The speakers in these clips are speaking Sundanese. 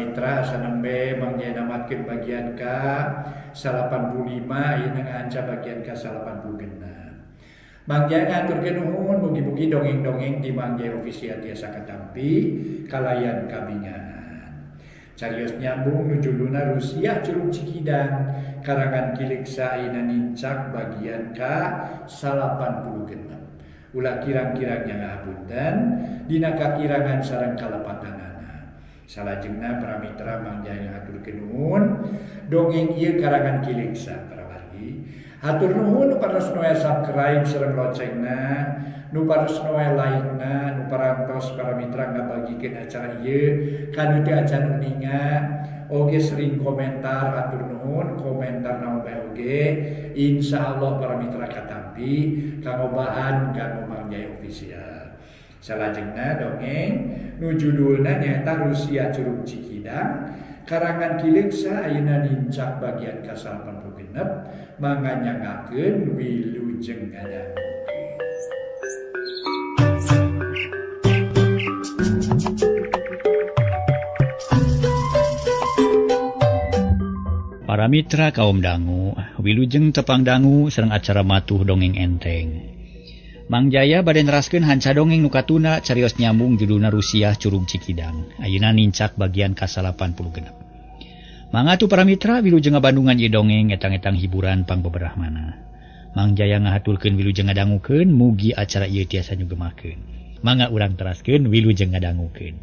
mitra asa nembe Mang Jaya namatkeun bagian ka 85 ayeuna ngaanca bagian ka 86. Mang Jaya ngaturkeun nuhun mugi-mugi dongeng-dongeng di Mang Jaya Official tiasa katampi kalayan kabingahan. Carios nyambung nu judulna Rusiah Curug Cikidang karangan Ki Leuksa ayeuna nincak bagian ka 86. Ulah kirang-kirang nya ngahapunten dina kakirangan sareng kalepatanana. Salajengna para mitra Mang Jaya ngaturkeun nuhun dongeng ieu karangan Ki Leuksa para wargi. Hatur nuhun nu parantos noe subscribe sareng loncengna, nu parantos noe like-na, nu parantos para mitra ngabagikeun acara ieu ka nu teu acan uninga, oge sering komentar hatur nuhun, komentar naon bae oge, insyaallah para mitra katampi kanggo bahan kanggo Mang Jaya Official. Salajengna dongeng nu judulna nyaeta Rusiah Curug Cikidang karangan Ki Leuksa ayeuna nincak bagian ka 86 mangga nyangakeun wilujeng ngadangukeun. Para mitra kaum dangu, wilujeng tepang dangu sareng acara matuh dongeng enteng. Mang Jaya bade neraskeun hanca dongeng nu katuna carios nyambung judulna Rusiah Curug Cikidang. Ayeuna nincak bagian ka 86. Mangga atuh para mitra wilujeng ngabandungan ieu dongeng etang-etang hiburan pangbeberahmana. Mang Jaya ngahaturkeun wilujeng ngadangukeun mugi acara ieu tiasa nyugemakeun. Mangga urang teraskeun wilujeng ngadangukeun.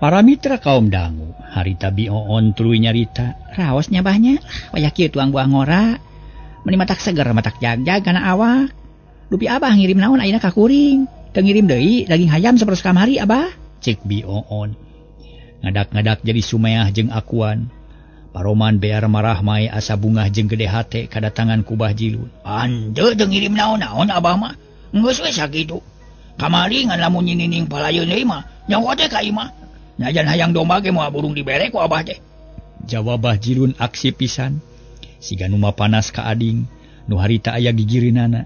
Para mitra kaum dangu, harita bioon tuluy nyarita, raos nya bahnya, wayah kieu tuang buah ngora. Meni matak seger matak jagjag kana awak. Dupi abah ngirim naon ayeuna ka kuring. Teu ngirim deui daging hayam sapertos kamari abah. Cek bioon. Ngadak-ngadak jadi sumeah jeung akuan. Paroman bear marah mae asa bungah jeung gede hate kadatangan ku Bah Jilun. Ande teu ngirim naon-naon abah mah. Geus we sakitu. Kamari ngan lamun nyinining palayeun deui mah nyawa teh ka imah. Najan hayang domba ge moal burung dibere ku abah teh. Jawab Bah Jilun aksi pisan. Siga nu panas ka ading, nu harita aya gigireunana.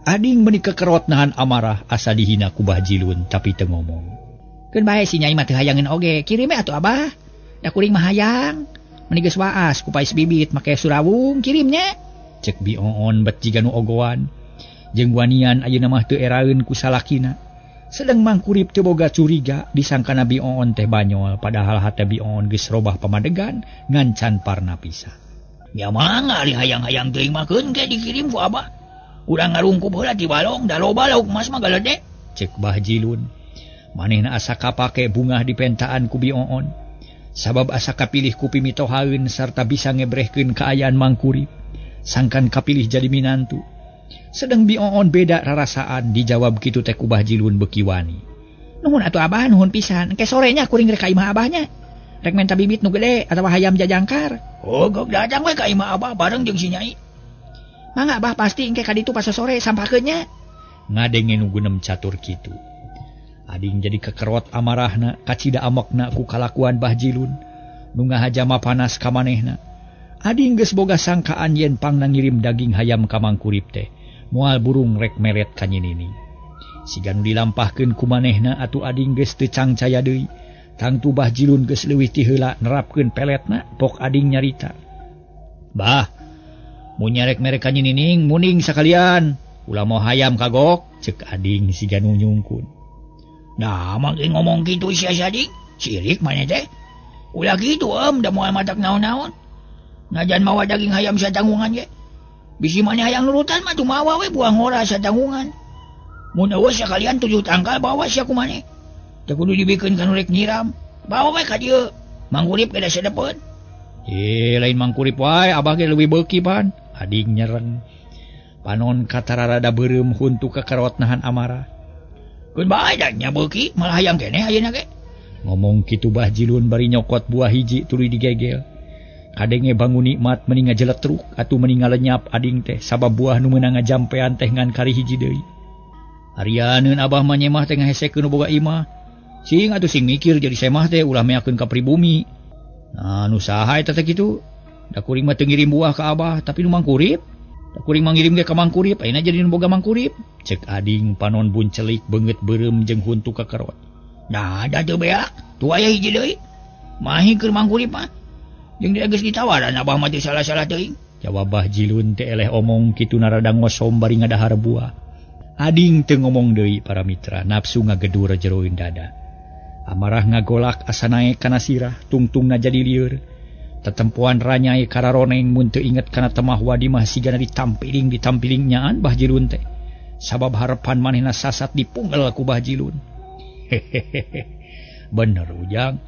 Ading meuni kekerot nahan amarah asa dihina ku Bah Jilun tapi teu ngomong. Keun bae si Nyai mah teu hayangeun oge, kirim we atuh abah. Da kuring mah hayang. Meuni geus waas ku pais bibit make surawung kirim nya. Cek bioon bet jiga nu ogoan. Jeung wanian ayeuna mah teu eraeun ku salakina. Sedeng Mangkurip teu boga curiga disangkana bioon teh banyol padahal hate bioon geus robah pamadegan ngan can parna pisan. Ya mangga ari hayang-hayang teuing mah keun ge dikirim ku abah. Urang ngarungkup heula ti balong da loba lauk mas mah galede. Cek Bah Jilun. Manehna asa kapake bungah dipentaan ku bioon. Sabab asa kapilih ku pimitohaeun sarta bisa ngebrehkeun kaayaan Mangkurip. Sangkan kapilih jadi minantu. Sedeng bioon beda rarasaan dijawab kitu teh ku Bah Jilun beuki wani. Nuhun atuh abah nuhun pisan. Engke sorenya kuring rek ka imah abahnya. Rek menta bibit nu gede atawa hayam jajangkar. Oh, gok datang we ka imah abah bareng jeung si Nyai. Mangga abah pasti engke ka ditu pas sore sampakeun nya. Ngadenge nu gunem catur kitu. Ading jadi kekerot amarahna, kacida amokna ku kalakuan Bah Jilun. Nu ngahajama panas ka manehna. Ading geus boga sangkaan yen pangna ngirim daging hayam ka Mangkurip teh. Moal burung rek meret ka nyinini. Siga nu dilampahkeun ku manehna atuh ading geus teu cangcaya deui. Tangtu Bah Jilun geus leuwih ti heula nerapkeun peletna pok ading nyarita. Bah, mun nyarek merek ka nyinining muning sakalian. Ulah mau hayam kagok, cek ading siga nu nyungkun. Nah, mangke ngomong kitu sia sia ding, sirik maneh teh. Ulah kitu da moal matak naon-naon. Najan mawa daging hayam satanggungan ge. Bisi maneh hayang nurutan mah tumawa we buang ngora satanggungan. Mun eueuh sakalian 7 tangkal bawa sia ku maneh. Teu kudu dibikeun ka nu rek nyiram. Bawa we ka dieu. Mangkurip ge da sedepeun. Lain Mangkurip wae abah ge leuwih beuki pan. Ading nyereng. Panon katararada beureum huntu kakarot nahan amarah. Keun bae da nya beuki malah hayang keneh ayeuna ge. Ngomong kitu Bah Jilun bari nyokot buah hiji tuluy digegel. Kadenge bangun nikmat meni ngajeletruk atuh meni ngalenyap ading teh sabab buah nu meunang ngajampean teh ngan kari hiji deui. Arianeun abah mah nyemah teh ngahesekeun nu boga imah. Sing atuh sing mikir jadi semah teh ulah meakeun ka pribumi. Nah nu saha eta teh kitu? Da kuring mah teu ngirim buah ka abah tapi nu Mangkurip. Da kuring mah ngirim ge ka Mangkurip, ayeuna jadi nu boga Mangkurip. Cek ading panon buncelik beungeut beureum jeung huntu kakerot. Nah, da teu beak. Tuh aya hiji deui. Mahi keur Mangkurip mah. Jeung dia geus ditawaran abah mah teu salah-salah teuing. Jawab Bah Jilun teh eleh omong kitu narada ngosom bari ngadahar buah. Ading teu ngomong deui para mitra, nafsu ngagedur jeroeun dada. Amarah ngagolak asa naek kana sirah, tungtungna jadi lieur. Tetempoan ranyai kararoneng mun teu inget kana temah wadi mah sigana ditampiling nyaan Bah Jilun teh. Sabab harepan manehna sasat dipunggel ku Bah Jilun. Hehehe. Bener Ujang.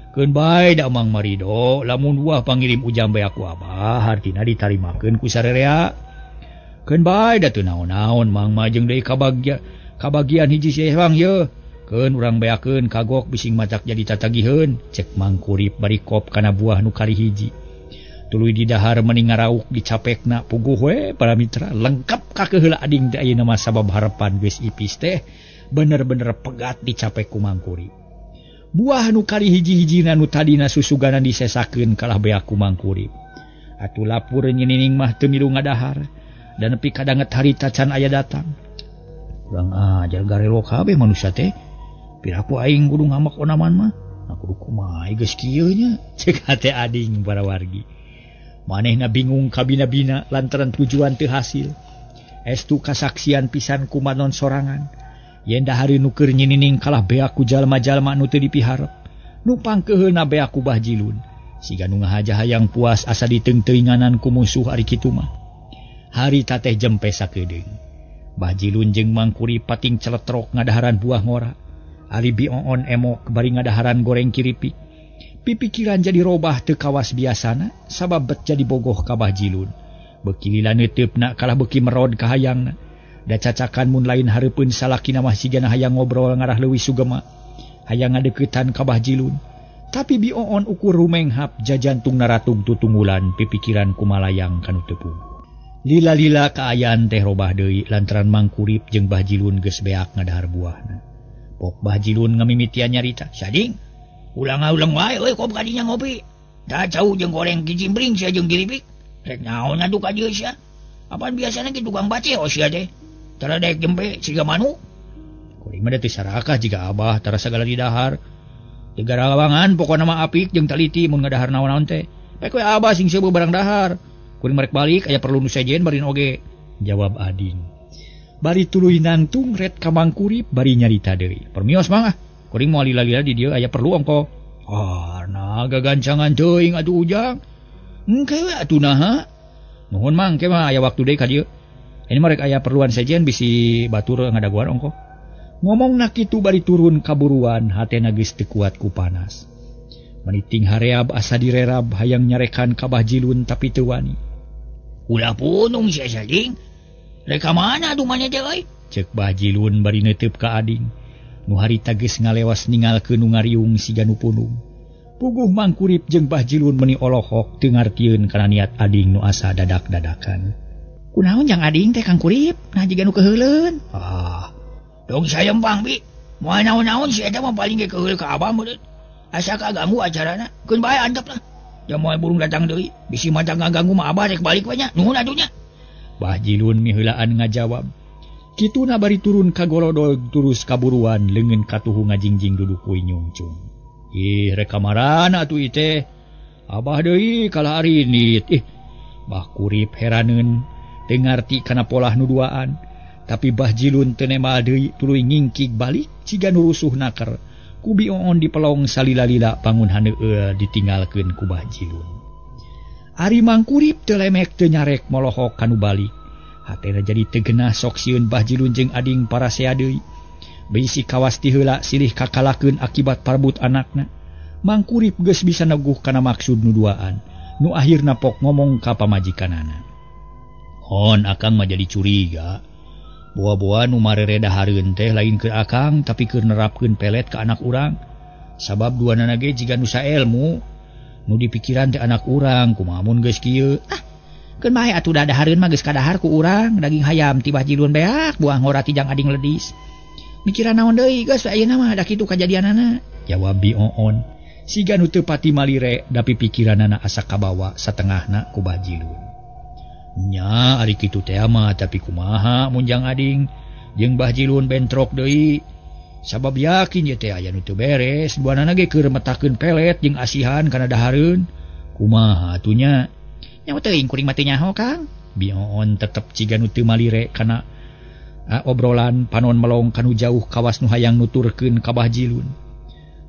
Keun bae da Mang Marido, lamun buah pangirim Ujang bae ku abah, hartina ditarimakeun ku sarerea. Keun bae da teu naon-naon Mang mah jeung deui kabagian hiji sewang ye. Keun urang beakeun kagok bising matak jadi tatagiheun, cek Mang Kurip bari kop kana buah nu kali hiji. Tuluy didahar meni ngarauk dicapekna puguh we para mitra, lengkap kakeheula ading teh ayeuna mah sabab harepan geus ipis teh bener-bener pegat dicapek ku Mang Kurip. Buah nu kali hiji-hijina nu tadina susuganan disesakeun kalah beak ku Mang Kurip. Atuh lapur nyinining mah teu milu ngadahar dan nepi kadanget harita can aya datang. Kurang ajar garelo kabeh manusia teh. Piraku aing kudu ngamak onaman mah. Nah kudu kumaha geus kieu nya. Cek hate ading para wargi. Manehna bingung kabina-bina lantaran tujuan teu hasil. Estu kasaksian pisan ku manon sorangan. Yen dahari nu keur nyinining kalah beak ku jalma-jalma nu teu dipiharep. Nu pangkeuheuna beak ku Bah Jilun. Siga nu ngahaja hayang puas asa diteungteuinganan ku musuh ari kitu mah. Harita teh jempe sakedeung. Bah Jilun jeung Mang Kurip pating celetrok ngadaharan buah ngora. Ari Bi Oon emok bari ngadaharan goreng kiripik. Pipikiran jadi robah teu kawas biasana sabab bet jadi bogoh ka Bah Jilun. Beuki lila neuteupna kalah beuki merod ka hayangna. Da cacakan mun lain hareupeun salakina mah sigana hayang ngobrol ngarah leuwih sugema. Hayang ngadeuketan ka Bah Jilun. Tapi Bi Oon ukur rumenghap jajantungna ratung tutunggulan pipikiran kumalayang kanu teu puguh. Lila-lila kaayaan teh robah deui lantaran Mang Kurip jeung Bah Jilun geus beak ngadahar buahna. Pok Bah Jilun ngamimitian nyarita, "Sading, ulang-ulang wae euy kop kadinya ngopi. Da cau jeung goreng kicimpring sia jeung kiripik. Rek naon atuh ka dieu sia? Apaan biasana ki tukang bace sia teh. Tara daek jempe siga manu." Kuring mah teu sarakah jiga abah tara sagala didahar. Teu garawangan pokona mah apik jeung taliti mun ngadahar naon-naon teh. Pek we abah sing seueuh barang dahar. Kuring marek balik aya perlu nu sejen barin oge. Jawab ading. Bari tuluy nangtung ret ka Mang Kurip bari nyarita deui. Permios mah ah, kuring moal lila-lila di dieu aya perlu ongko. Ah, nah gagancangan teuing atuh Ujang. Engke we atuh naha. Nuhun Mang, ke mah aya waktu deui ka dieu. Ini marek aya perluan sejen bisi batur ngadaguan ongko. Ngomongna kitu bari turun kaburuan hatena geus teu kuat ku panas. Meniting hareab asa direrab hayang nyarekan ka Bah Jilun tapi teu wani. Ulah punung sia sading. Rek ka mana atuh maneh teh euy? Cek Bah Jilun bari neuteub ka ading. Nu harita geus ngalewas ningalkeun nu ngariung siga nu punung. Puguh Mang Kurip jeung Bah Jilun meuni olohok teu ngartieun kana niat ading nu asa dadak-dadakan. Kunaon jang ading teh Kang Kurip? Nah jiga nu keuheuleun. Ah, dong sayempang bi. Moal naon-naon si eta mah paling ge keuheul ka abah meureun. Asa kaganggu acarana. Keun bae antep lah. Ja moal burung datang deui. Bisi mata ngaganggu mah abah rek balik we nya. Nuhun atuh nya. Bah Jilun miheulaan ngajawab. Kituna bari turun ka golodol terus kaburuan leungeun katuhu ngajingjing duduk kuy nyungcung. Ih rek kamarana atuh ieu teh. Abah deui kalah arinit. Ih, Bah Kurip heraneun teu ngarti kana polah nu duaan. Tapi Bah Jilun teu nemal deui tuluy ngingkig balik ciga nu rusuh naker. Ku Bi Oon dipelong salila-lila bangun haneueul ditinggalkeun ku Bah Jilun. Ari Mang Kurip teu lemek teu nyarek molohok kanu balik. Hatena jadi teu genah sok sieun Bah Jilun jeung ading parasea deui. Bisi kawas ti heula silih kakalakeun akibat parbut anakna. Mang Kurip geus bisa neguh kana maksud nu duaan. Nu akhirna pok ngomong ka pamajikanana. Hon akang mah jadi curiga. Boa-boa nu marere dahareun teh lain keur akang tapi keur nerapkeun pelet ka anak urang. Sabab duanana ge jiga nu saelmu. Nu dipikiran teh anak urang kumaha mun geus kieu. Ah, keun bae atuh da dahareun mah geus kadahar ku urang daging hayam ti Bah Jilun beak buah ngora ti jang ading ledis. Mikiran naon deui geus ayeuna mah da kitu kajadianana. Jawab Bi Oon. Siga nu teu pati malire da pipikiranana asa kabawa satengahna ku Bah Jilun. Nya ari kitu teh mah tapi kumaha mun jang ading jeung Bah Jilun bentrok deui. Sabab yakin ye teh aya nu teu beres, duanana ge keur metakeun pelet jeung asihan kana dahareun. Kumaha atuh nya? Nyaho teuing kuring mah teu nyaho, Kang. Bioon tetep ciga nu teu malire kana obrolan panon melong kanu jauh kawas nu hayang nuturkeun ka Bah Jilun.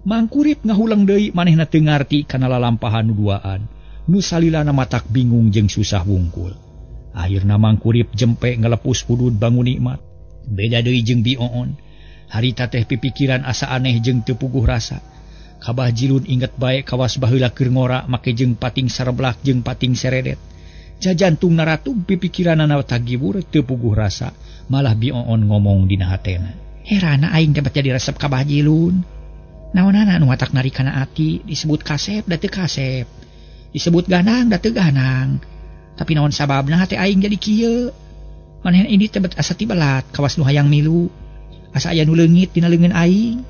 Mangkurip ngahuleng deui manehna teu ngarti kana lalampahan nu duaan. Nu salilana matak bingung jeung susah wungkul. Akhirna Mangkurip jempe ngalepus udud bangun nikmat. Beda deui jeung Bioon. Harita teh pipikiran asa aneh jeung teu puguh rasa. Ka Bah Jilun inget bae kawas baheula keur ngora make jeung pating sareblak jeung pating seredet. Jajantung naratug pipikiranana tagibur teu puguh rasa. Malah Bioon ngomong dina hatena. Herana aing teh jadi resep ka Bah Jilun. Naonana nu matak narik kana ati disebut kasep da teu kasep. Disebut ganang da teu ganang. Tapi naon sababna hate aing jadi kieu? Manehna ini teh asa tibelat kawas nu hayang milu. Asa aya nu leungit dina leungeun aing.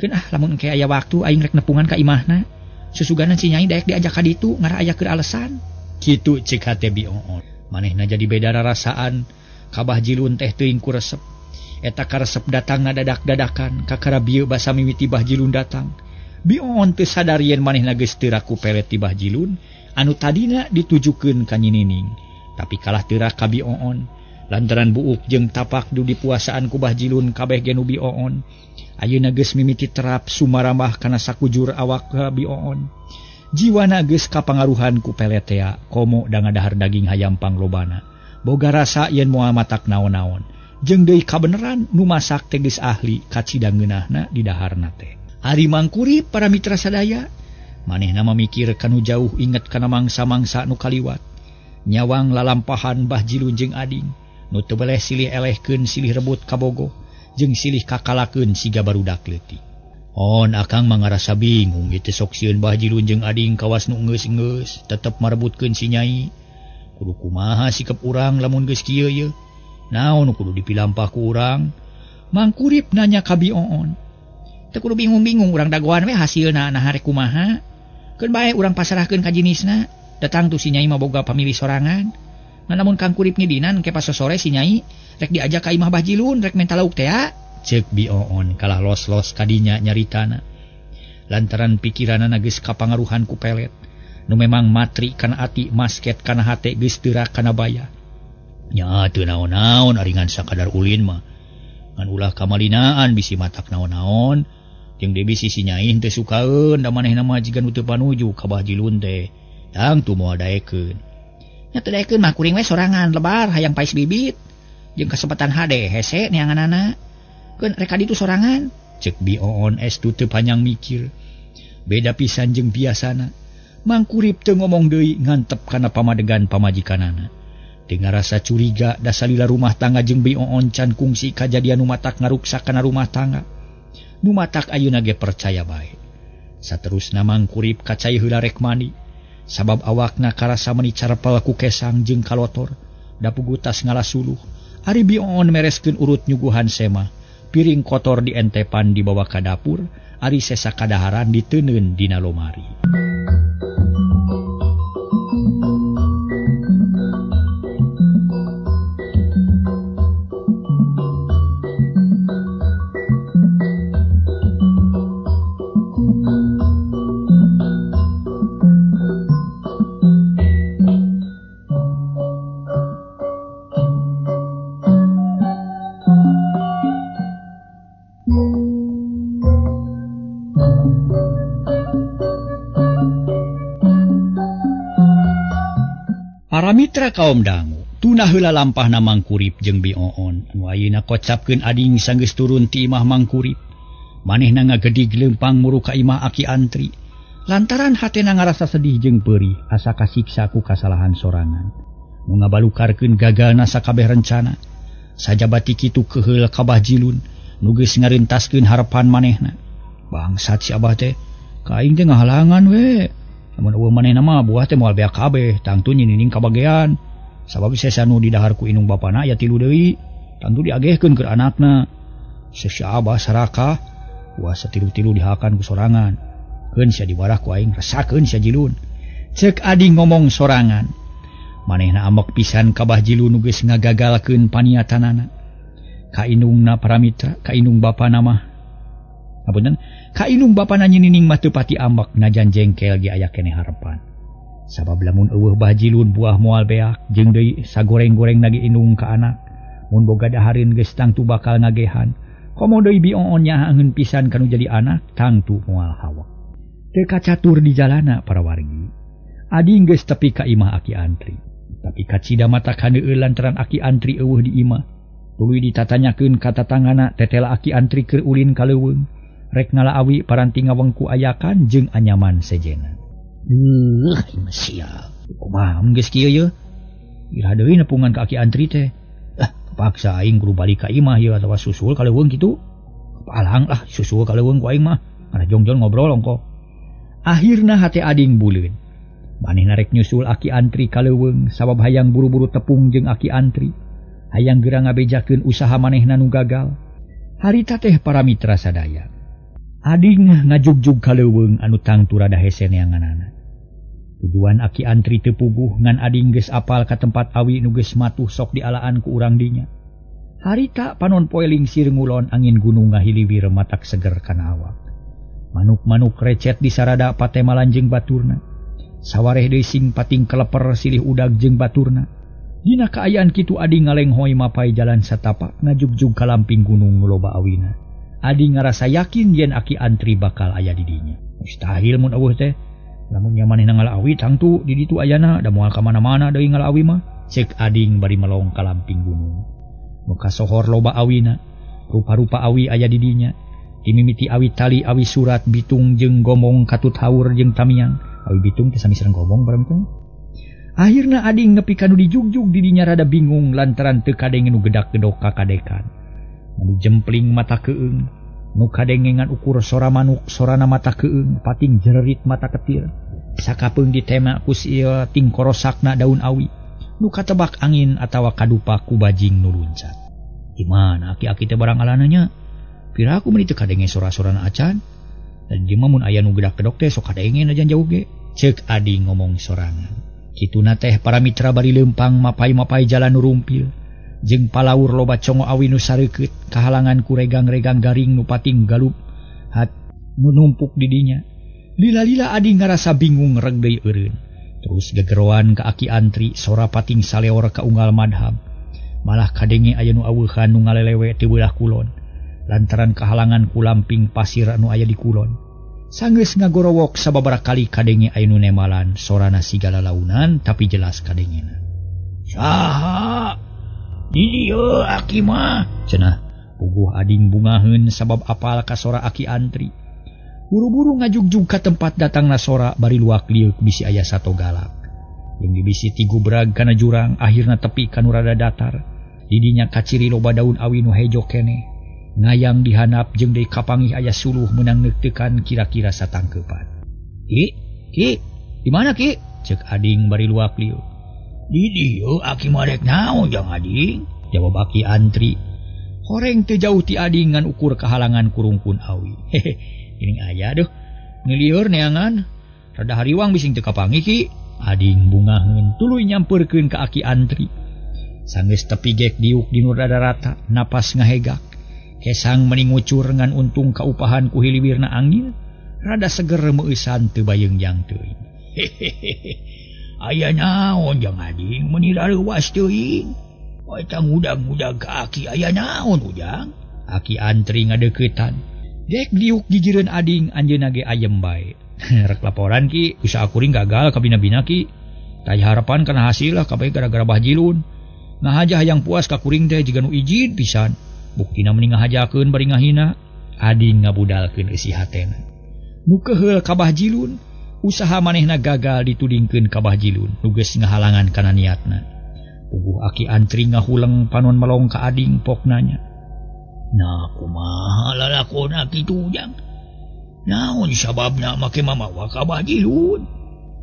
Keun ah lamun engke aya waktu aing rek nepungan ka imahna. Susuganan si Nyai daek diajak ka ditu ngarah aya keur alesan. Kitu ceuk hate Bioon. Manehna jadi beda rarasaan. Ka Bah Jilun teh teuing ku resep. Eta karesep datangna dadak-dadakan kakara bieu basa mimiti Bah Jilun datang. Bioon teu sadar yen manehna geus teu raku pelet ti Bah Jilun anu tadina ditujukeun ka Nyi Nining. Tapi kalah teu rak ka Bioon lantaran buuk jeung tapak du dipuasaan ku Bah Jilun kabeh ge nu Bioon. Ayeuna geus mimiti terap sumarambah kana sakujur awak ka Bioon. Jiwana geus kapangaruhan ku peletea komo da ngadahar daging hayam panglobana. Boga rasa yen moal matak naon-naon. Jeung deui kabeneran nu masak teh geus ahli kacida ngeunahna di daharna teh. Ari Mangkurip para mitra sadaya, manehna mamikir kanu jauh inget kana mangsa-mangsa nu kaliwat. Nyawang lalampahan Bah Jilun jeung Ading nu teu beleh silih elehkeun silih rebut kabogoh jeung silih kakalakeun siga barudak leutik. On akang mah ngarasa bingung ieu teh sok sieun Bah Jilun jeung Ading kawas nu geus-geus tetep marebutkeun si Nyai. Kudu kumaha sikap urang lamun geus kieu ye? Naon kudu dipilampah ku urang? Mangkurip nanya ka Bioon. Teu kudu bingung-bingung urang dagoan we hasilna nah rek kumaha. Keun bae urang pasrahkeun ka jinisna. Datang tuh si Nyai mah boga pamilih sorangan. Nah, namun Kang Kurip ngidinan ke pas sore si Nyai rek diajak ka imah Bah Jilun rek menta lauk teh. Ceuk Bioon kalah los-los kadinya nyaritana. Lantaran pikiranana geus kapangaruhan ku pelet. Nu memang matri kana ati masket kana hate geus teu rak kana baya. Nya teu naon-naon ari ngan sakadar ulin mah. Ngan ulah kamalinaan bisi matak naon-naon. Jeung deui bisi si Nyai teu sukaeun da manehna mah jiga nu teu panuju ka Bah Jilun teh. Tangtu moal daekeun. Nya teu daekeun mah kuring we sorangan lebar hayang pais bibit. Jeung kasempatan hade hese neanganana. Keun rek ka ditu sorangan. Ceuk Bioon estu teu panjang mikir. Beda pisan jeung biasana. Mangkurip teu ngomong deui ngantep kana pamadegan pamajikanana. Teu ngarasa curiga da salila rumah tangga jeung Bioon can kungsi kajadian nu matak ngaruksak kana rumah tangga. Nu matak ayeuna ge percaya bae. Saterusna Mangkurip kacai heula rek mandi. Sabab awakna karasa meuni carepel ku kesang jeung kalotor. Da pugutas ngalasuluh. Ari Bioon mereskeun urut nyuguhan semah. Piring kotor dientepan dibawa ka dapur, ari sesa kadaharan diteunkeun dina lomari. Para mitra kaum dangu, tunah heula lampahna Mangkurip jeung Bioon. Anu ayeuna kocapkeun Ading sanggeus turun ti imah Mangkurip. Manehna ngagedig leumpang muru ka imah Aki Antri. Lantaran hatena ngarasa sedih jeung peurih, asa kasiksa ku kasalahan sorangan. Nu ngabalukarkeun gagalna sakabeh rencana. Sajabati kitu keuheul ka Bah Jilun, nu geus ngarentaskeun harepan manehna. Bangsat si Abah teh, ka aing teh ngahalangan we. Lamun eueuh manehna mah buah teh moal beak kabeh, tangtu Nyi Nining kabagean. Sabab sesa nu didahar ku indung bapana aya tilu deui, tangtu diagehkeun keur anakna. Sesa Abah sarakah, buah satilu-tilu dihakan ku sorangan. Keun sia dibarah ku aing, rasakeun sia Jilun. Ceuk Ading ngomong sorangan. Manehna ambek pisan ka Bah Jilun nu geus ngagagalkeun paniatanana. Ka indungna para mitra, ka indung bapana mah Apunten, ka indung bapana Nyi Nining mah teu pati ambek najan jengkel ge aya keneh harepan. Sabab lamun eueuh Bah Jilun buah moal beak jeung deui sagoreng-goreng nage indung ka anak. Mun boga dahareun geus tangtu bakal ngagehan. Komo deui Bi Oon nyaangeun pisan kanu jadi anak tangtu moal hawak. Teu kacatur di jalana para wargi. Ading geus tepi ka imah Aki Antri. Tapi kacida mata kaneueul lantaran Aki Antri eueuh di imah. Tuluy ditatanyakeun ka tatangana tetela Aki Antri keur ulin ka leuweung. Rek ngala awi paranti ngawengku ayakan jeung anyaman sejena. Sial. Kumaha geus kieu ye? Iraha deui nepungan ka Aki Antri teh. Ah, paksa aing kudu balik ka imah ieu atawa susul ka leuweung kitu. Palang lah susul ka leuweung ku aing mah. Kana jongjon ngobrol ongko. Akhirna hate ading buleun. Manehna rek nyusul Aki Antri ka leuweung sabab hayang buru-buru tepung jeung Aki Antri. Hayang geura ngabejakeun usaha manehna nu gagal. Harita teh para mitra sadaya. Ading ngajugjug ka leuweung anu tangtu rada hese neanganana. Tujuan Aki Antri teu puguh ngan ading geus apal ka tempat awi nu geus matuh sok dialaan ku urang dinya. Harita panon poe lingsir ngulon angin gunung ngahiliwir matak seger kana awak. Manuk-manuk recet di sarada patemalan jeung baturna. Sawareh deui sing pating keleper silih udag jeung baturna. Dina kaayaan kitu ading ngalenghoy mapai jalan satapak ngajugjug ka lamping gunung nu loba awina. Ading ngarasa yakin yen Aki Antri bakal aya di dinya. Mustahil mun eueuh teh. Lamun nya manehna ngala awi tangtu di ditu ayana da moal ka mana-mana deui ngala awi mah. Cek ading bari melong ka lamping gunung. Nu kasohor loba awina, rupa-rupa awi aya di dinya. Dimimiti awi tali, awi surat, bitung jeung gomong katut haur jeung tamiang. Awi bitung teh sami sareng gomong bareng teh. Akhirna ading nepi ka nu dijugjug di dinya rada bingung lantaran teu kadenge nu gedak-gedok kakadekan. Nu jempling mata keung, nu kadengengan ukur sora manuk sorana mata keung, pating jererit mata ketir. Sakapeung ditema ku si tingkorosakna daun awi. Nu katebak angin atawa kadupa ku bajing nu luncat. Di mana aki-aki teh barang alana nya? Pira aku meuni teu kadenge sora-sorana acan. Dan di mah mun aya nu gedak-gedok teh sok kadenge najan jauh ge. Ceuk ading ngomong sorangan. Kituna teh para mitra bari leumpang mapai-mapai jalan nu rumpil. Jeung palaur loba congo awi nu sareukeut kahalangan ku regang-regang garing nu pating galup hat nu numpuk di dinya. Lila-lila ading ngarasa bingung reg deui eureun. Terus gegeroan ka Aki Antri sora pating saleor ka unggal madhab. Malah kadenge aya nu aweuhan nu ngalelewe ti beulah kulon. Lantaran kahalangan ku lamping pasir anu aya di kulon. Sanggeus ngagorowok sababaraha kali kadenge aya nu nemalan sorana siga lalaunan tapi jelas kadengena. Saha? Di dieu aki mah cenah. Puguh ading bungaheun sabab apal ka sora Aki Antri. Buru-buru ngajugjug ka tempat datangna sora bari luak lieuk bisi aya sato galak. Jeung dibisi tigubrag kana jurang akhirna tepi ka nu rada datar. Di dinya kaciri loba daun awi nu hejo keneh. Ngayang dihanap jeung deui kapangih aya suluh meunang neukeukan kira-kira satangkeupan. Ki, ki, di mana ki? Ceuk ading bari luak lieu. Di dieu aki mah rek naon jang ading? Jawab Aki Antri. Horeng teu jauh ti ading ngan ukur kahalangan kurungkun awi. Hehe, geuning aya deuh. Ngelieur neangan. Rada hariwang bising teu kapanggih ki. Ading bungaheun tuluy nyampeurkeun ka Aki Antri. Sanggeus tepi gek diuk di nu rada rata, napas ngahegak. Kesang meni ngucur ngan untung kaupahan ku hiliwirna angin, rada seger meueusan teu bayeungjang teuing. Hehehe. Aya naon jang ading meuni rareuwas teuing. Eta ngudag-ngudag ka aki aya naon ujang? Aki Antri ngadeuketan. Dek diuk gigireun ading anjeunna ge ayem bae. Rek laporan ki, usaha kuring gagal ka bina-bina ki. Taya harapan kana hasil lah kabeh gara-gara Bah Jilun. Ngahaja hayang puas ka kuring teh jiga nu ijid pisan. Buktina meni ngahajakeun bari ngahina. Ading ngabudalkeun eusi hatena. Nu keheul ka Bah Jilun, usaha manehna gagal ditudingkeun ka Bah Jilun nu geus ngahalangan kana niatna. Puguh Aki Antri ngahuleng panon melong ka ading pok nanya. Nah kumaha lalakona kitu ujang? Naon sababna make mamawa ka Bah Jilun?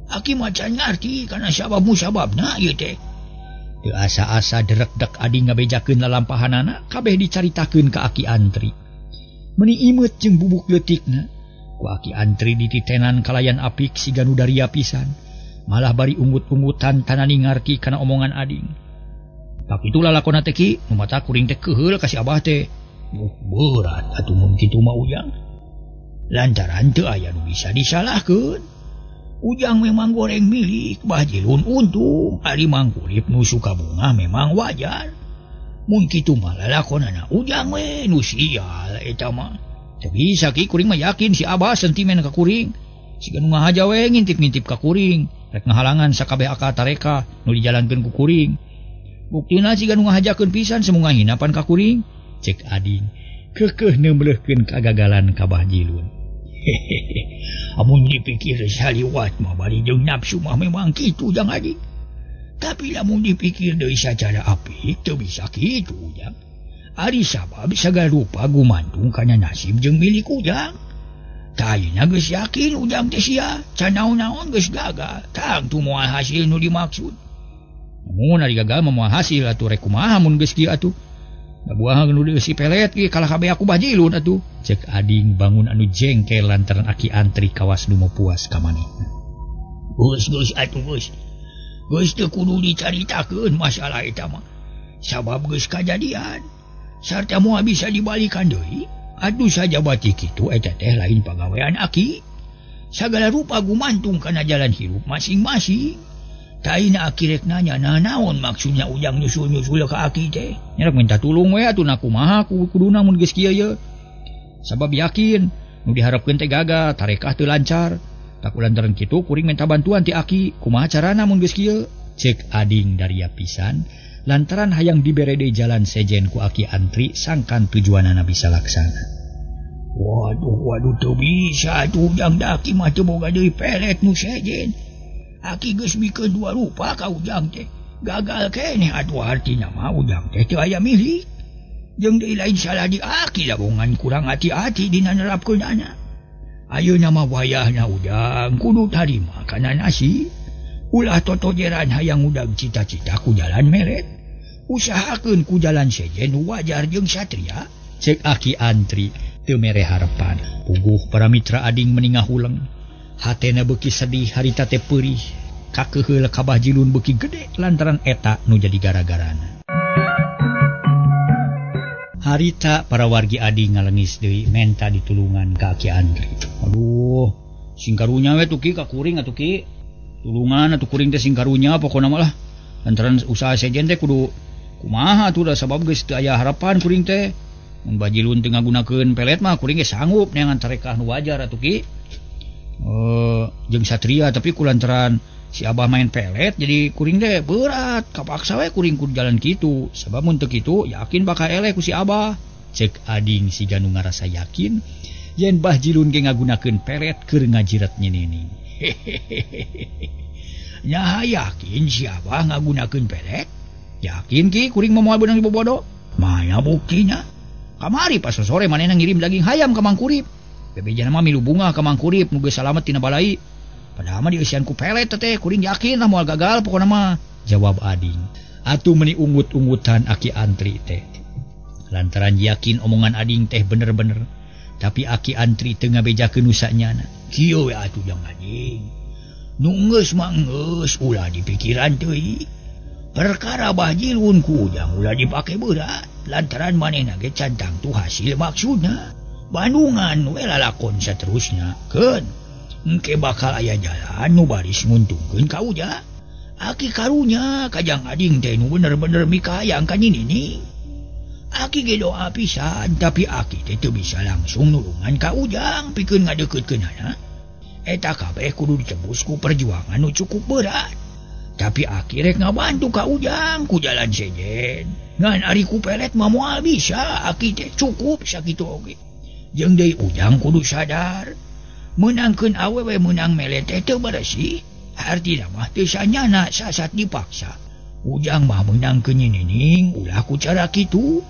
Aki mah can ngarti kana sabab musababna ieu teh. Teu asa-asa derekdek ading ngabejakeun lalampahanana kabeh dicaritakeun ka Aki Antri. Meuni imeut jeung bubuk leutikna. Ku Aki Antri dititenan kalayan apik siga nu daria pisan. Malah bari unggut-unggutan tanani ngarti kana omongan ading. Tak kitu lalakona teh ki, nu mata kuring teh keheul ka si abah teh. Berat atuh mun kitu mah ujang. Lantaran teu aya nu bisa disalahkeun. Ujang memang goreng milik Bah Jilun untung, ari Mang Kurip nu suka bunga memang wajar. Mun kitu mah lalakonana Ujang we nu sial eta mah. Teu bisa ki kuring mah yakin si Abah sentimen ka kuring. Siga nu ngahaja we ngintip-ngintip ka kuring, rek ngahalangan sakabeh akal tareka nu dijalankeun ku kuring. Buktina siga nu ngahajakeun pisan semunga hinapan ka kuring. Cek ading keukeuh neumbleuhkeun kagagalan ka Bah Jilun. Hehehe. Amun dipikir saliwat mah bari jeung nafsu mah memang kitu jang ading. Tapi lamun dipikir deui sacara apik teu bisa kitu ujang. Ari sabab sagala rupa gumantung kana nasib jeung milik ujang. Tayina geus yakin ujang teh sia, can naon-naon geus gagal, tangtu moal hasil nu dimaksud. Mun ari gagal mah moal hasil atuh rek kumaha mun geus kieu atuh. Da buah nu dieusi pelet ge kalah kabeh aku Bah Jilun atuh. Cek ading bangun anu jengkel lantaran aki antri kawas nu puas ka manehna. Geus geus atuh geus. Geus teu kudu dicaritakeun masalah eta mah. Sabab geus kajadian. Sarta moal bisa dibalikan deui. Aduh saja batik kitu eta teh lain pagawean aki. Sagala rupa gumantung kana jalan hirup masing-masing. Taina aki rek nanya nah naon maksudnya Ujang nyusul-nyusul ka aki teh. Nya rek minta tulung we atuh na kumaha kuduna mun geus kieu ye. Sabab yakin nu diharapkeun teh gagal, tarekah teu lancar. Tak lantaran kitu kuring minta bantuan ti aki, kumaha carana mun geus kieu? Cek ading daria pisan lantaran hayang dibere deui jalan sejen ku aki antri sangkan tujuanana bisa laksana. Waduh waduh teu bisa atuh Ujang da aki mah teu boga deui pelet nu sejen. Aki geus mikeun dua rupa ka Ujang teh. Gagal keneh atuh artina mah Ujang teh teu aya milik. Jeung deui lain salah di aki labongan kurang hati-hati dina nerapkeunana. Ayeuna mah wayahna Ujang kudu tarima kana nasib. Ulah totojeran hayang udag cita-cita ku jalan meret. Usahakeun ku jalan sejen wajar jeung satria. Cek aki antri teu mere harepan. Puguh para mitra ading meningah huleng. Hatena beuki sedih harita teh peurih. Kakeuheul ka Bah Jilun beuki gede lantaran eta nu jadi gara-garana. Harita para wargi ading ngalengis deui menta ditulungan ka aki antri. Aduh, sing karunya we tuh ki ka kuring atuh ki. Tulungan atuh kuring teh sing karunya pokona mah lah. Lantaran usaha sejen teh kudu kumaha atuh da sabab geus teu aya harapan kuring teh. Mun Bah Jilun teu ngagunakeun pelet mah kuring ge sanggup neangan tarekah nu wajar atuh ki. Jeung satria tapi ku lantaran si Abah main pelet jadi kuring teh berat kapaksa we kuring kudu jalan kitu sabab mun teu kitu yakin bakal eleh ku si Abah. Cek ading siga nu ngarasa yakin yen Bah Jilun ge ngagunakeun pelet keur ngajiret nyinining. Hehehe. Nya yakin si Abah ngagunakeun pelet? Yakin ki kuring mah moal beunang dibobodo. Mana buktina? Kamari pas sore manehna ngirim daging hayam ka Mang Kurip. Bebejana mah milu bunga ka Mang Kurip nu geus salamet tina balai. Padahal mah dieusian ku pelet teh kuring yakin lah moal gagal pokona mah. Jawab ading. Atuh meuni ungut-ungutan aki antri teh. Lantaran yakin omongan ading teh bener-bener. Tapi aki antri teu ngabejakeun nu sanyana. Kieu we atuh jang ading. Nu geus mah geus ulah dipikiran teuing. Perkara Bah Jilun ku Ujang ulah dipake berat. Lantaran manehna ge can tangtu hasil maksudna. Bandungan we lalakon saterusna. Keun engke bakal aya jalan nu baris nguntungkeun ka Ujang. Aki karunya kajang ading teh nu bener-bener mikahayang ka nini. Aki ge doa pisan tapi aki teh teu bisa langsung nulungan ka Ujang pikeun ngadeukeutkeunana. Eta kabeh kudu ditebus ku perjuangan nu cukup berat. Tapi aki rek ngabantu ka Ujang ku jalan sejen. Ngan ari ku pelet mah moal bisa aki teh cukup sakitu oge. Jeung deui Ujang kudu sadar meunangkeun awewe meunang melet teh teu beresih. Artina mah teu sanyana sasat dipaksa. Ujang mah meunangkeun nyinining ulah ku cara kitu.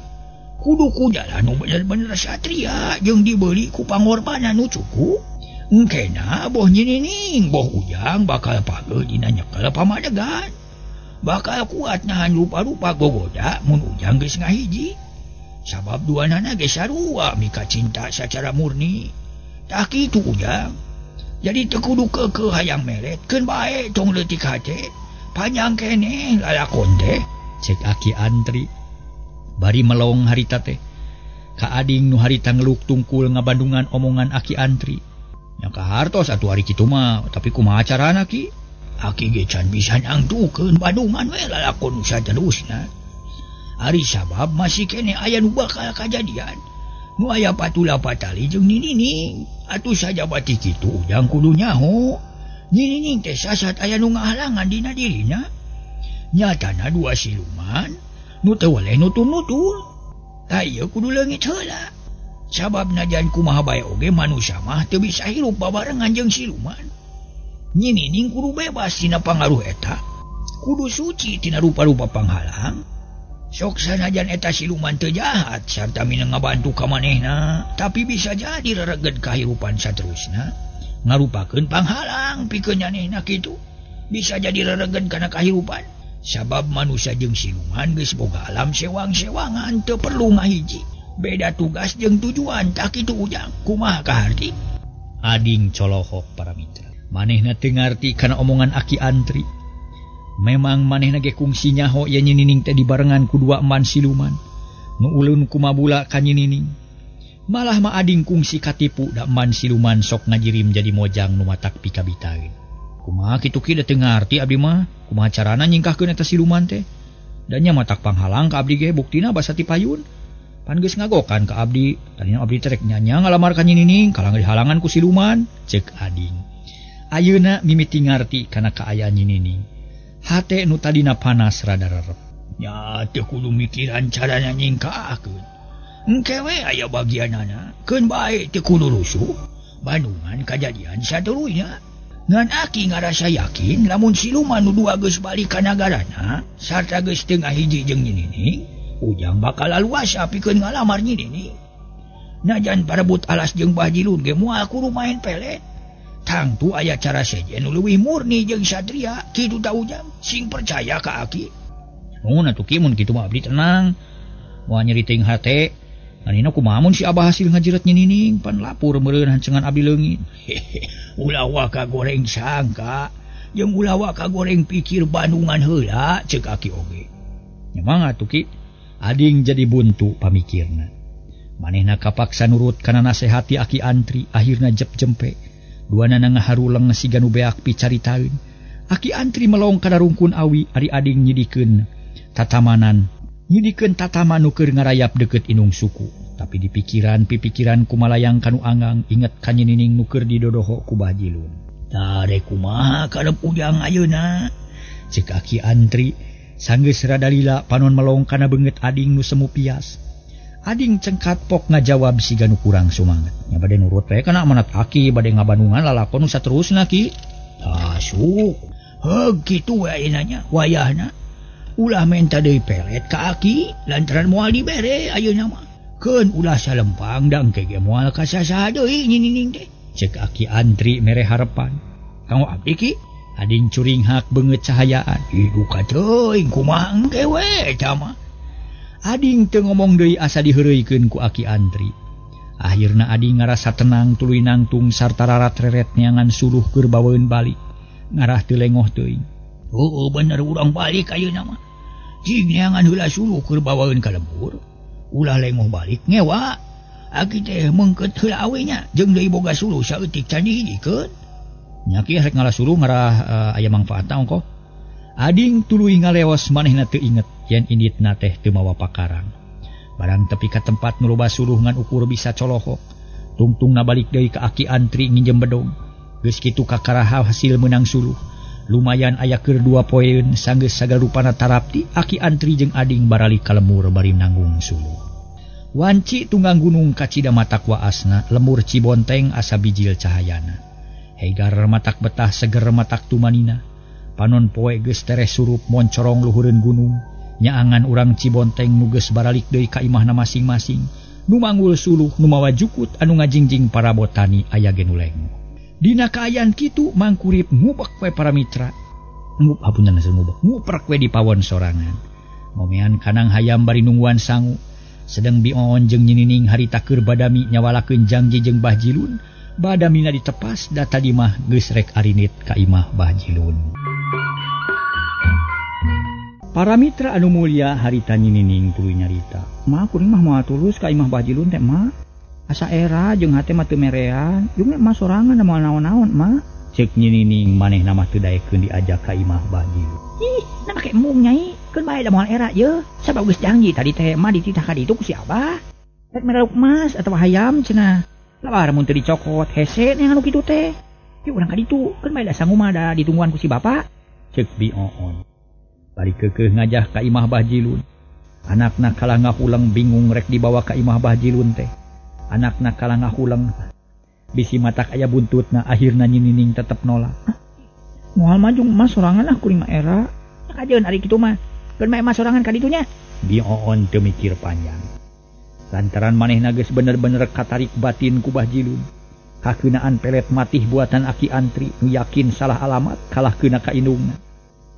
Kudu ku jalan nu bener-bener satria jeung dibeli ku pangorbanan nu cukup. Engkena boh nyinining boh Ujang bakal pageuh dina nyekel pamadegan. Bakal kuat nahan rupa-rupa gogoda mun Ujang geus ngahiji. Sabab duanana ge sarua mika cinta sacara murni. Tah kitu Ujang. Jadi teu kudu keukeuh hayang melet keun bae tong leutik hate. Panjang keneh lalakon teh. Cek aki antri. Bari melong harita teh. Ka ading nu harita ngeluk tungkul ngabandungan omongan Aki Antri. Nya kahartos atuh ari kitu mah, tapi kumaha carana Ki? Aki ge can bisa nangtukeun bandungan we lalakon saterusna. Ari sabab masih kene aya nu bakal kajadian. Nu aya patula patali jeung Nyi Nining. Atuh sajabati kitu ujang kudu nyaho. Nyi Nining teh sasat aya nu ngahalangan dina dirina. Nyatana dua siluman nu teu weleh nutur-nutur. Tah ieu kudu leungit heula. Sabab najan kumaha bae oge manusia mah teu bisa hirup babarengan jeung siluman. Nyi Nining kudu bebas tina pangaruh eta. Kudu suci tina rupa-rupa panghalang. Sok sanajan eta siluman teu jahat sarta minang ngabantu ka manehna, tapi bisa jadi rereged kahirupan saterusna ngarupakeun panghalang pikeun nyanehna kitu. Bisa jadi rereged kana kahirupan. Sabab manusia jeung siluman geus boga alam sewang-sewangan teu perlu ngahiji. Beda tugas jeung tujuan tah kitu ujang. Kumaha kaharti? Ading colohok para mitra. Manehna teu ngarti kana omongan Aki Antri. Memang manehna ge kungsi nyaho yen Nyi Nining teh dibarengan ku dua eman siluman. Nu ulun kumabula ka Nyi Nining. Malah mah ading kungsi katipu da eman siluman sok ngajirim jadi mojang nu matak pikabitaeun. Kumaha kitu ki da teu ngarti abdi mah. Kumaha carana nyingkahkeun eta siluman teh? Da nya matak panghalang ka abdi ge buktina basa ti payun. Pan geus ngagokan ka abdi, tadina abdi teh rek nyanya ngalamar ka Nyi Nining, kalah dihalangan ku siluman, ceuk ading. Ayeuna mimiti ngarti kana kaayaan Nyi Nining. Hate nu tadina panas rada rerep. Nya teu kudu mikiran carana nyingkahkeun. Engke we aya bagianana, keun bae teu kudu rusuh. Bandungan kajadian saterusna. Ngan aki ngarasa yakin lamun siluman nu dua geus balik ka nagarana sarta geus teu ngahiji jeung Nyi Nining, ujang bakal laluasa pikeun ngalamar Nyi Nining. Najan parebut alas jeung Bah Jilun ge moal kudu main pelet. Tangtu aya cara sejen nu leuwih murni jeung satria, kitu ta ujang, sing percaya ka aki. Nuhun atuh Ki, mun kitu mah abdi tenang. Moal nyeri teuing hate. Anina kumaha mun si Abah hasil ngajiret Nyi Nining, pan lapur meureun hancengan abdi leungit. Ulah waka goreng sangka jeung ulah waka goreng pikir bandungan heula ceuk aki oge. Nya mangga atuh Ki. Ading jadi buntu pamikirna. Manehna kapaksa nurut kana nasehati Aki Antri, akhirna jep jempe. Duanana ngaharuleng siga nu beak picaritaeun. Aki Antri melong kana rungkun awi, ari ading nyidikeun tatamanan. Nyidikeun tataman nu keur ngarayap deukeut inung suku. Tapi di pikiran pipikiran kumalayang kanu anggang inget ka Nyi Nining nu keur didodoho ku Bah Jilun. Tah rek kumaha karep ujang ayeuna? Ceuk Aki Antri sanggeus rada lila panon melong kana beungeut ading nu semu pias. Ading cengkat pok ngajawab siga nu kurang sumanget. Nya bade nurut we kana amanat aki bade ngabandungan lalakon nu saterusna Ki. Tah sok. Heug kitu we ayeuna nya wayahna. Ulah menta deui pelet ka aki lantaran moal dibere ayeuna mah. Keun ulah salempang da engke ge moal ka sasaha deui Nyi Nining teh. Ceuk Aki Antri mere harepan. Kanggo abdi Ki? Ading curinghak beungeut cahayaan. Ih duka teuing kumaha engke we eta mah. Ading teu ngomong deui asa diheureuykeun ku Aki Antri. Akhirna ading ngarasa tenang tuluy nangtung sarta rarat-reret neangan suluh keur baweun balik. Ngarah teu lengoh teuing. Heueuh bener urang balik ayeuna mah. Cing neangan heula suluh keur bawaeun ka lembur. Ulah lengoh balik ngewa. Aki teh meungkeut heula awe nya jeung deui boga suluh saeutik can dihijikeun. Nya ki rek ngalah suluh ngarah aya mangfaatna ongkoh. Ading tuluy ngaleos manehna teu inget yen inditna teh teu mawa pakarang. Barang tepi ka tempat nu loba suluh ngan ukur bisa colohok. Tungtungna balik deui ka Aki Antri nginjem bedog. Geus kitu kakaraha hasil meunang suluh. Lumayan aya keur 2 poeun sanggeus sagarupana tarapti Aki Antri jeung ading baralik ka lemur bari nanggung suluh. Wanci tunggang gunung kacida matak waasna, lemur Cibonteng asa bijil cahayana. Hegar matak betah seger matak tumanina. Panon poe geus tereh surup moncorong luhureun gunung. Nyaangan urang Cibonteng nu geus baralik deui ka imahna masing-masing. Nu manggul suluh, nu mawa jukut anu ngajingjing para botani aya ge nu lengoh. Dina kaayaan kitu mangkurip ngubek we para mitra. Ngup hapunten ngubek, nguprek we di pawon sorangan. Ngomean kanang hayam bari nungguan sangu. Sedeng bioon jeung Nyi Nining harita keur badami nyawalakeun janji jeung Bah Jilun. Badamina ditepas da tadi mah geus rek arinit ka imah Bah Jilun. Para mitra anu mulia harita nyinining tuluy nyarita. Ma kuring mah moal tulus ka imah Bajilun teh ma. Asa era jeung hate mah teu merean, jeung mah sorangan moal naon-naon ma. Ceuk nyinining manehna mah teu daekeun diajak ka imah Bajilun. Ih, na make embung nyai, keun bae da moal era yeuh. Sabab geus janji tadi teh mah dititah ka ditu ku si Abah. Rek mere lauk emas atawa hayam cenah. Labar mun teu dicokot hese nya anu kitu teh. Yuk urang ka ditu, keun bae da sangu mah da ditungguan ku si Bapak. Ceuk Bi Oon. Bari keukeuh ngajah ka imah Bajilun. Anakna kalah ngahuleng bingung rek dibawa ka imah Bajilun teh. Anakna kalah ngahuleng bisi matak aya buntutna akhirna nyinining tetep nolak. Moal mah jeung emas sorangan ah kuring mah era. Kajeun ari kitu mah. Keun mah emas sorangan ka ditunya. Bi Oon teu mikir panjang. Lantaran manehna geus bener-bener katarik batin ku Bajilun. Kakeunaan pelet matih buatan aki antri nu yakin salah alamat kalah keuna ka indungna.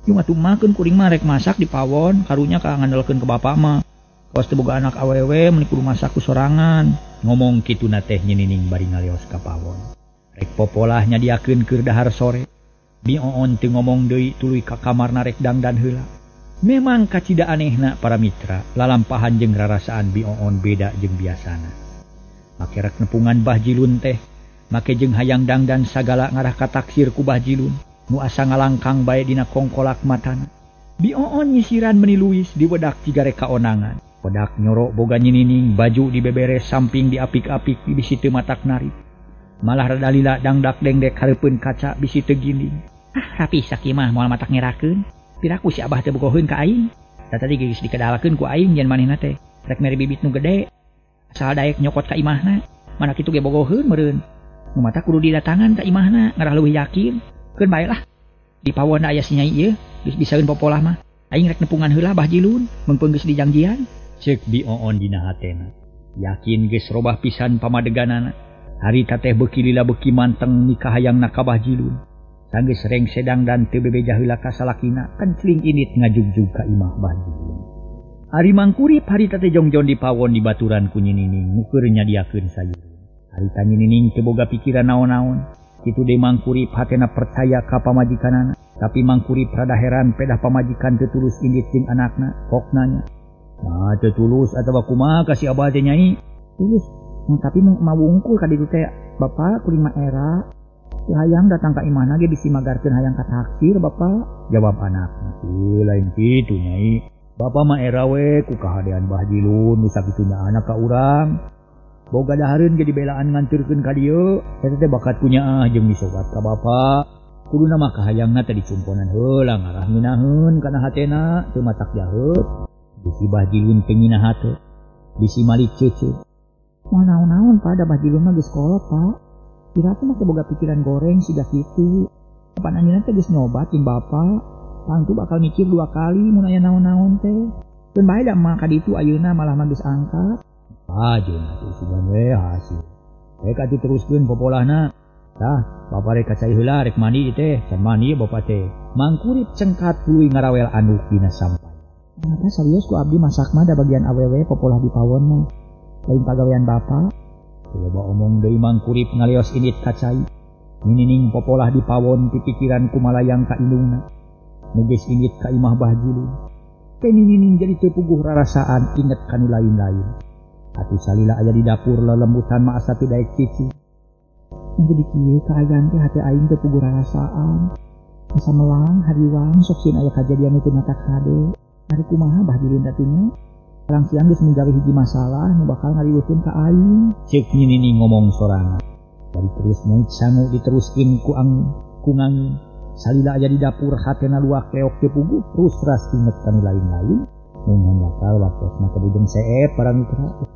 Yung atuh mah keun kuring mah rek masak di pawon karunya ka ngandelkeun ke bapak mah. Kawas teu boga anak awewe meuni kudu masak ku sorangan. Ngomong kituna teh nyinining bari ngaleos ka pawon. Rek popolah nyadiakeun keur dahar sore. Bi Oon teu ngomong deui tuluy ka kamarna rek dangdan heula. Memang kacida anehna para mitra, lalampahan jeung rarasaan Bi Oon beda jeung biasana. Make rek nepungan Bajilun teh, make jeung hayang dangdan sagala ngarah ka taksir ku Bajilun. Nu asa ngalangkang bae dina kongkolak matana. Bi Oon nyisiran meni luis diwedak ciga rek kaonangan. Wedak nyorok boga nyinining, baju dibeberes samping diapik-apik bisi teu matak narik. Malah rada lila dangdak dengdek hareupeun kaca bisi teu ginding. Ah, rapi sakieu mah moal matak ngerakeun. Piraku si Abah teu bogoheun ka aing. Da tadi geus dikedalakeun ku aing yen manehna teh. Rek mere bibit nu gede. Asal daek nyokot ka imahna. Mana kitu ge bogoheun meureun. Nu matak kudu didatangan ka imahna ngarah leuwih yakin. Keun bae lah. Di pawon aya si nyai ieu, geus bisaeun popolah mah. Aing rek nepungan heula Bajilun, meungpeung geus dijangjian. Ceuk Bi Oon dina hatena. Yakin geus robah pisan pamadeganana. Harita teh beuki lila beuki manteng nikah hayangna ka Bajilun. Sanggeus rengse dangdan teu bebeja heula ka salakina, kencling init ngajugjug ka imah Bajilun. Ari mangkurip harita teh jongjon di pawon di baturan ku nyinining nu keur nyadiakeun sayuran. Harita nyinining teu boga pikiran naon-naon. Kitu deui mangkurip hatena percaya ka pamajikanana, tapi mangkurip rada heran pedah pamajikan teu tulus indit jeung anakna, kok nanya. Nah, teu tulus atawa kumaha ka si Abah teh nyai? Tulus, tapi mah wungkul ka ditu teh Bapak kuring mah era. Teu hayang datang ka imahna ge bisi magarkeun hayang ka taksir Bapak, jawab anakna. Lain kitu nyai. Bapak mah era we ku kahadean Bajilun nu sakitunya anak ka urang. Boga dahareun ge dibelaan nganturkeun ka dieu, eta teh bakat kunyaah jeung misobat ka bapa. Kuduna mah kahayangna teh dicumponan heula ngarah ngeunaheun kana hatena teu matak jaheut. Bisi Bajilun teu nginah hate, bisi malik ceuceu. Moal naon-naon Pak, da Bajilun mah geus kolot Pak. Piraku mah teh boga pikiran goreng siga kitu. Kapan anjeunna teh geus nyoba jeung bapa, tangtu bakal mikir dua kali mun aya naon-naon teh. Keun bae da mah ka ditu ayeuna malah mah geus angkat. Ajeun atuh sugan we hasil. Rek atuh teruskeun popolahna. Tah, bapa rek ka cai heula rek mandi teh, can mandi bapa teh. Mangkurip cengkat tuluy ngarawel anduk dina sampaya. Mata serius ku abdi masak mah da bagian awewe popolah di pawon mah. Lain pagawean bapa. Loba omong deui mangkurip ngalios indit ka cai. Ninining popolah di pawon pipikiran kumalayang ka indungna. Nu geus indit ka imah Bajilun. Teh ninining jadi teu puguh rarasaan inget kanu lain-lain. Atuh salila aya di dapur lelembutan mah asa teu daek cici. Jadi kieu kaayaan teh hate aing teu puguh rarasaan. Asa melang hariwang sok sieun aya kajadian nu teu matak hade. Ari kumaha Bajilun datunya? Orang siang geus minggawe hiji masalah nu bakal ngariweuhkeun ka aing. Ceuk nyinining ngomong sorangan. Bari terus nyait sangu diteruskeun ku angin, ku ngangin. Salila aya di dapur hatena luak leok teu puguh, terus ras inget kanu lain-lain. Mun hanjakal waktosna kabujeng seep para mitra.